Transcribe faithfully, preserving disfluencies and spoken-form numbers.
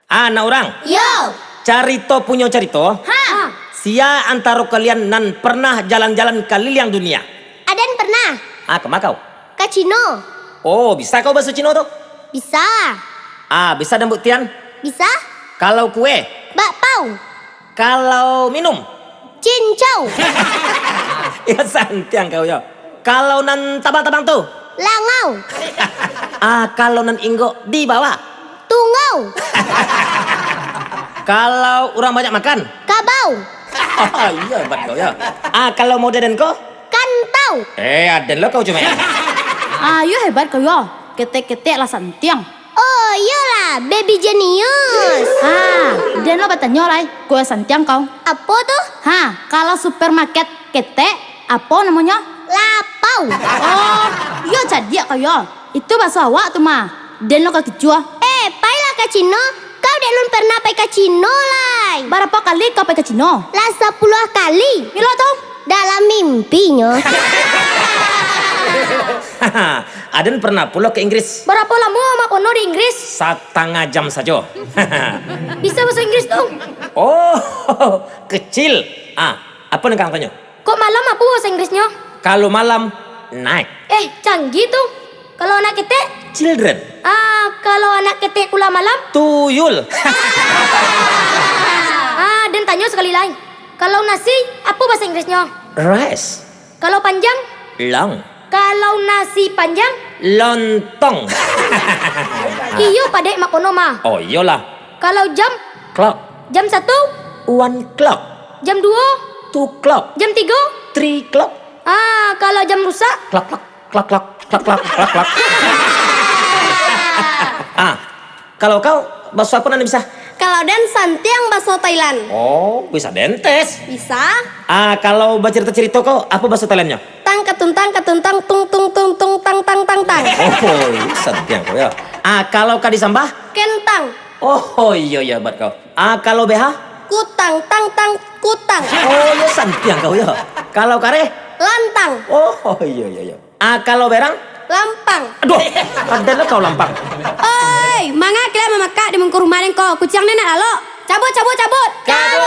Ah, nak urang? Yo. Carito punyo carito. Ha. Sia antaro kalian nan pernah jalan-jalan kaliliang dunia? Aden pernah. Ah, kama kau? Ka Cino. Oh, bisa kau baso Cino tu? Bisa. Ah, bisa den buktian? Bisa. Kalau kue? Bakpau. Kalau minum? Cincau. Yo, santiang kau yo. Kalau nan tabang-tabang tu? Langau. Ah, kalau nan inggok di bawah? Tunggau. Kalau urang banyak makan? Kabau. Oh, iyo, hebat kau yo. Ah, kalau mode den ko? Kantau. Eh, aden lo kau cuma. Ah, iyo hebat kau yo. Ketek-ketek lah santiang. Oh, iyolah, baby genius. Ha, den lo batanyo lai, kue santiang kau. Apo tu? Ha, kalau supermarket ketek, apo namonyo? Lapau. Oh, iyo cadiak kau yo. Itu baso awak tu mah. Den lo ka kicuah. Eh, pailah ka Cino. Kau dek lun pernah pai ka Cino lai. Barapo kali kau pai ka Cino? Lah sapuluah kali. Milo tu? Dalam mimpinyo. Aden pernah pulo ka Inggris. Barapo lamo Mak Pono di Inggris? Satangah jam sajo. Bisa baso Inggris tu? Oh, kecil. Ah, apo nan kang tanyo? Kok malam apo baso Inggrisnyo? Kalau malam, night. Eh, canggih tu. Kalau anak ketek? Children. Ah, kalau anak ketek kula malam? Tuyul. Ah, den tanyo sakali lai. Kalau nasi, apo baso Inggrisnyo? Rice. Kalau panjang? Long. Kalau nasi panjang? Lontong. Iyo, padek Mak Pono mah. Oh, iyolah. Kalau jam? Clock. Jam satu? One clock. Jam duo? Two clock. Jam tigo? Three clock. Ah, kalau jam rusak? Klok, klok, klok, klok, klok, klok, klok, klok. Ah, kalau kau, baso apo nan bisa? Kalau den santiang baso Thailand. Oh, bisa den tes. Bisa. Ah, kalau bacarito-carito ko, apo baso Thailandnyo? Tang katuntang katuntang tung tung tung tung tang tang tang tang. Oh, santiang kau yo. Ah, kalau ka disambah? Kentang. Oh, iyo, iyo, hebat kau. Ah, kalau beha? Kutang tang tang kutang. Oh, iyo, santiang kau yo. Kalau kareh? Lantang. Oh, iyo, iyo, iyo. Ah, kalau berang? Lampang. Aduh, aden lo kau lampang. Oi, manga kalian mamakak di muko rumah den ko? Kuciang den nak lalok. Cabut, cabut, cabut. Cabut.